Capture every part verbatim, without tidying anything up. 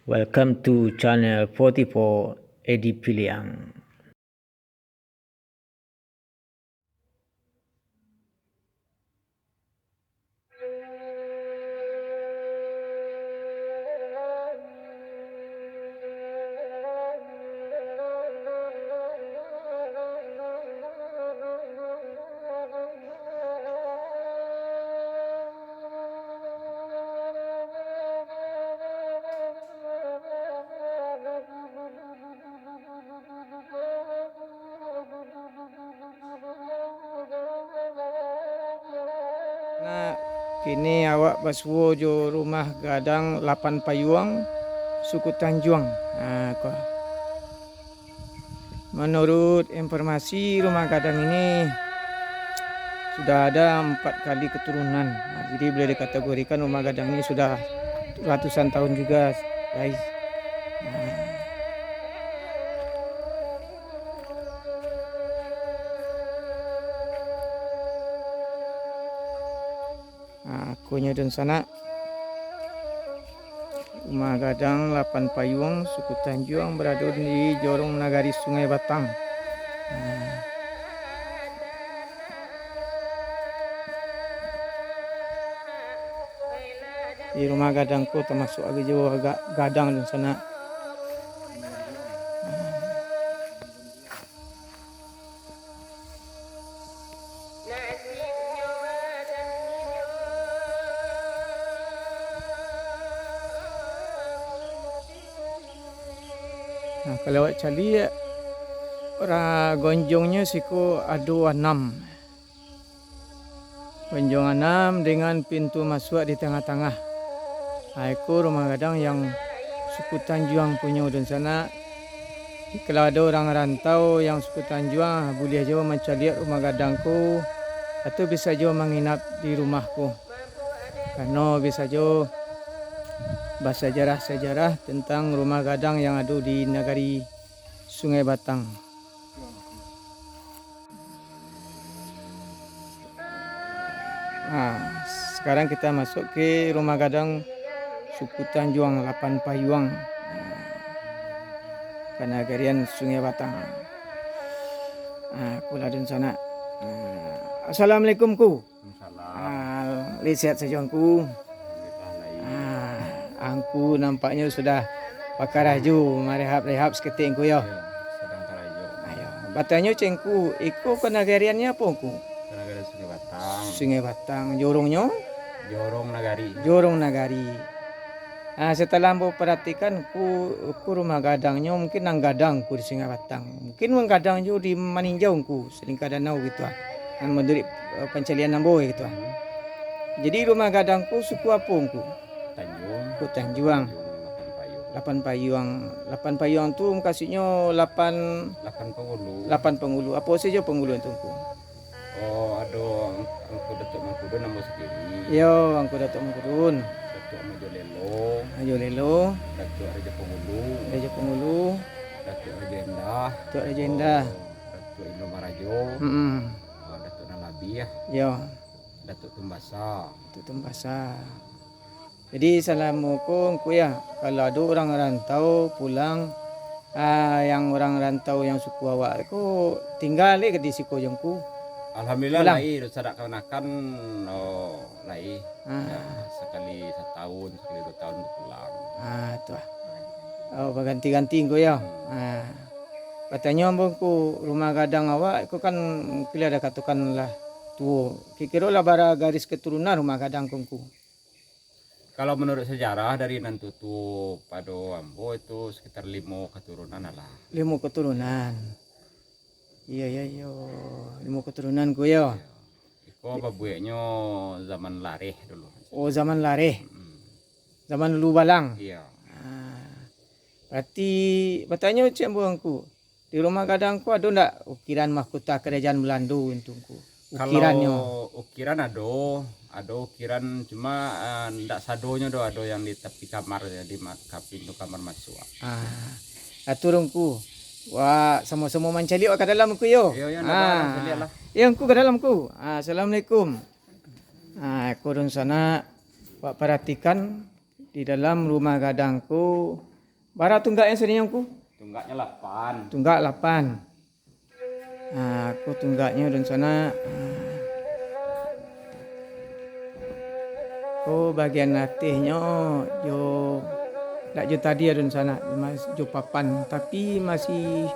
Welcome to channel forty-four Edi Piliang. Nah, kini awak basuo jo rumah gadang Lapan Payuang, suku Tanjuang. Nah, ko. Menurut informasi, rumah gadang ini sudah ada empat kali keturunan. Nah, jadi boleh dikategorikan rumah gadang ini sudah ratusan tahun juga, guys. Nah. Nah, ko nyo dunsanak. Rumah gadang Lapan Payuang, suku Tanjuang, berado di jorong nagari Sungai Batang. Nah. Di rumah gadang ko tamasuak agiah jo agak gadang dunsanak. Nah, kalau awak caliak, ra-, gonjongnyo siko ado anam. Gonjong anam dengan pintu masuak di tangah-tangah. Ah, iko rumah gadang yang suku Tanjuang punyo dunsanak. Kalau ado urang rantau yang suku Tanjuang, buliah juo mancaliak rumah gadang ko, atau bisa juo manginap di rumah ko. Karano bisa juo basajarah-sajarah tantang rumah gadang yang ado di nagari Sungai Batang. Nah, sekarang kita masuk ke rumah gadang suku Tanjuang Lapan Payuang. Nah, ka nagarian Sungai Batang. Nah, ko lah dunsanak. Nah, assalamualaikum, Ku. Waalaikumsalam. Ah, lai sehat sajo, Angku? Alhamdulillah, lai. Ah, Angku nampaknyo sudah bakarajo, marehab-rehab saketek, Angku, yo? Yo, sadang karajo. Ayo, batanyo ciek, Angku, iko kanagariannyo apo, Angku? Kanagarian Sungai Batang. Sungai Batang. Jorongnyo? Jorong Nagari. Jorong Nagari. Ah, setelah ambo paratikan, Angku, Angku rumah gadangnyo mungkin nan gadang, Angku, di Sungai Batang. Mungkin nan gadang juo di Maninjau, Angku. Salingka danau gitu ah. Nan manuruik, eh, pancalian ambo gitu ah. Jadi rumah gadang ko suku apo, Angku? Tanjuang. Ko Tanjuang. Tanjuang Lapan Payuang. Lapan Payuang. Lapan Payuang tu mukasuiknyo lapan Lapan Pangulu. Lapan Pangulu. Apo sajo pangulu tu, Angku? Oh, ado Angku Datuak Mangkudun ambo sandiri. Yo, Angku Datuak Mangkudun. Datuak Majo Lelo. Majo Lelo. Datuak Rajo Pangulu. Rajo Pangulu. Datuak Rajo Endah. Datuak Rajo Endah. Oh, Datuak Indo Marajo. Mm-mm. Ah, Datuak Nalabi, ya. Yo. Datuak Tumbasa. Datuak Tumbasa. Jadi, salamo ko, Angku, ya, kalau ado urang rantau pulang, ah, yang urang rantau yang suku awak ko tingga lai di siko jo, Angku? Alhamdulillah, pulang. Lai, sadak kamanakan, oh, lai. Ah. Ya, sakali satahun, sakali duo tahun pulang. Ah, tu ah. Oh, baganti-ganti, Angku, ya? Hmm. Ah. Batanyo ambo, Angku, rumah gadang awak ko kan mungkin lah dikatokan lah tuo. Kiro-kiro lah bara garis keturunan rumah gadang ko, Angku? Kalau menurut sejarah dari nan tuo-tuo pado ambo itu sekitar limo keturunan lah. Limo keturunan. Iyo, iyo, iyo. Limo keturunan, Angku, yo. Iko babueknyo zaman lareh dulu. Oh, zaman lareh. Mm-mm. Zaman dulu balang. Iyo. Ah. Berarti, batanyo ciek ambo, Angku, di rumah gadang ko ado ndak ukiran mahkota kerajaan Belando itu, Angku? Ukirannyo. Kalau ukiran ado, ado ukiran, cuma, ah, ndak sadonyo doh ado yang di tapi kamar, di ma-, ka pintu kamar masuak. Ah. Atur, Angku. Wah, samo-samo mancaliak ka dalam, Angku, yo. Iyo, iyo, ndak Ah. Caliak lah. Yo, Angku, ka dalam, Angku. Ah, assalamualaikum. Ah, ko dunsanak, wak paratikan di dalam rumah gadang ko Bara tunggaknyo sadonyo, Ngku? Tunggaknyo lapan. Tunggak lapan. Ah, ko tunggaknyo dunsanak. Ko bagian atehnyo jo, dak jo tadi dunsanak, mas-, jo papan, tapi masih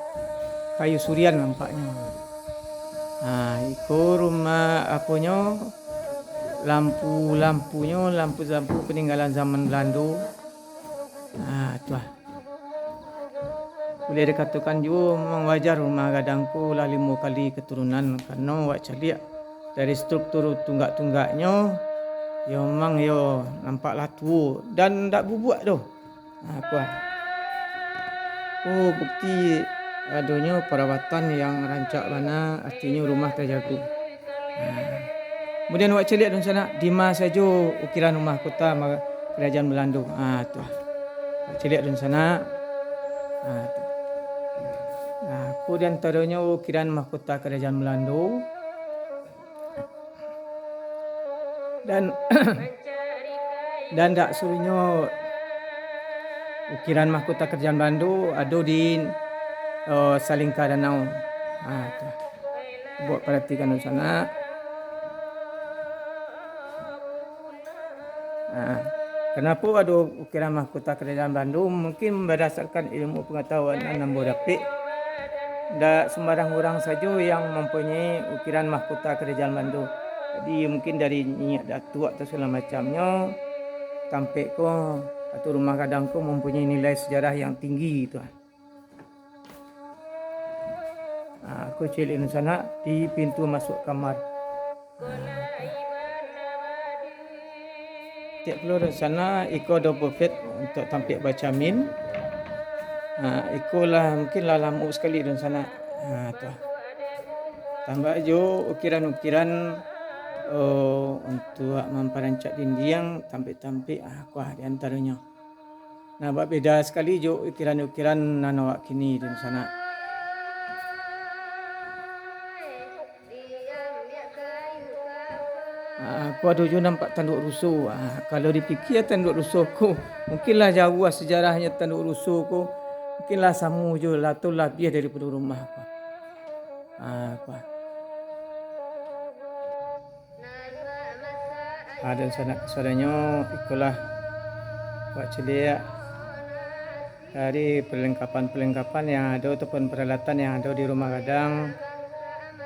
kayu surian nampaknyo. Ah, iko rumah, aponyo, lampu-lampunyo, lampu-lampu paninggalan zaman Balando. Ah, tu lah. Buliah dikatokan juo, memang wajar rumah gadang ko lah limo kali katurunan, karano awak caliak dari struktur tunggak-tunggaknyo, yo memang yo nampak lah tuo dan ndak bubuak doh. Ha, kuah. Oh, bukti adonyo parawatan yang rancak bana, artinyo rumah tajago. Ha. Kemudian awak caliak dunsanak, dima sajo ukiran rumah kota ma-, karajaan Balando. Ha, tu lah. Awak caliak dunsanak. Ha, tu. Ha, ko di antaronyo ukiran mahkota karajaan Balando. Dan, dan dak surunyo ukiran mahkota karajaan Balando ado di, eh, Salingka Danau. Ha, tu. Buek paratikan dunsanak. Ha, kanapo ado ukiran mahkota karajaan Balando? Mungkin badasarkan ilmu pangatahuan nan ambo dapek, dak sumbarang urang sajo yang mampunyai ukiran mahkota karajaan Balando. Jadi, mungkin dari niniak datuak atau sagalo macamnyo, tampek ko atau rumah gadang ko mampunyai nilai sejarah yang tinggi tu. Ha, ko caliak dunsanak di pintu masuak kamar. Tiok pulo dunsanak, iko ado bufet untuak tampek bacamin. Ha, iko lah mungkin lah lamuak sakali dunsanak. Ha, tu. Tambah jo ukiran-ukiran, oh, untuak mamparancak dindiang, tampek-tampek, ha, kuah di antaronyo. Nah, babeda sakali jo ukiran-ukiran nan awak kini dunsanak. Ah, ko ado juo nampak tanduak ruso. Ah, kalau dipikia tanduak ruso ko, mungkinlah jauah sejarahnyo tanduak ruso ko. Mungkinlah samo jo lah, atau labiah daripado rumah ko. Ah, ko. Ah, dunsanak kasadonyo, ikolah awak caliak dari perlengkapan-perlengkapan yang ado ataupun peralatan yang ado di rumah gadang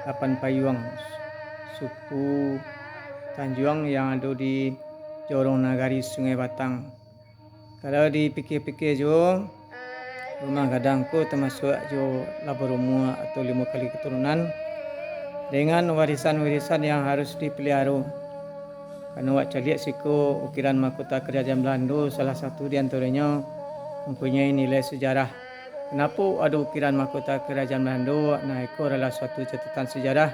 Lapan Payuang, suku Tanjuang yang ado di Jorong Nagari Sungai Batang. Kalau dipikia-pikia juo, rumah gadang ko tamasuak juo lah barumua atau limo kali katurunan, dengan warisan-warisan yang harus dipaliaro. Karano awak caliak siko ukiran mahkota karajaan Balando, salah satu di antaronyo mampunyai nilai sejarah. Kanapo ado ukiran mahkota karajaan Balando? Nah, iko adalah suatu catatan sejarah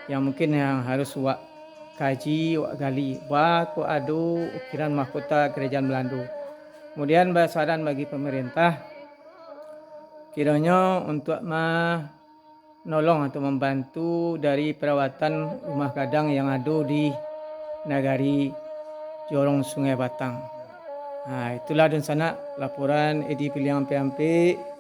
yang mungkin yang harus awak kaji, awak gali, baa kok ado ukiran mahkota karajaan Balando. Kamudian, basaran bagi pamarintah, kironyo untuak manolong atau mambantu dari parawatan rumah gadang yang ado di nagari Jorong Sungai Batang. Ha, itulah dunsanak laporan Edi Piliang Ampek-Ampek.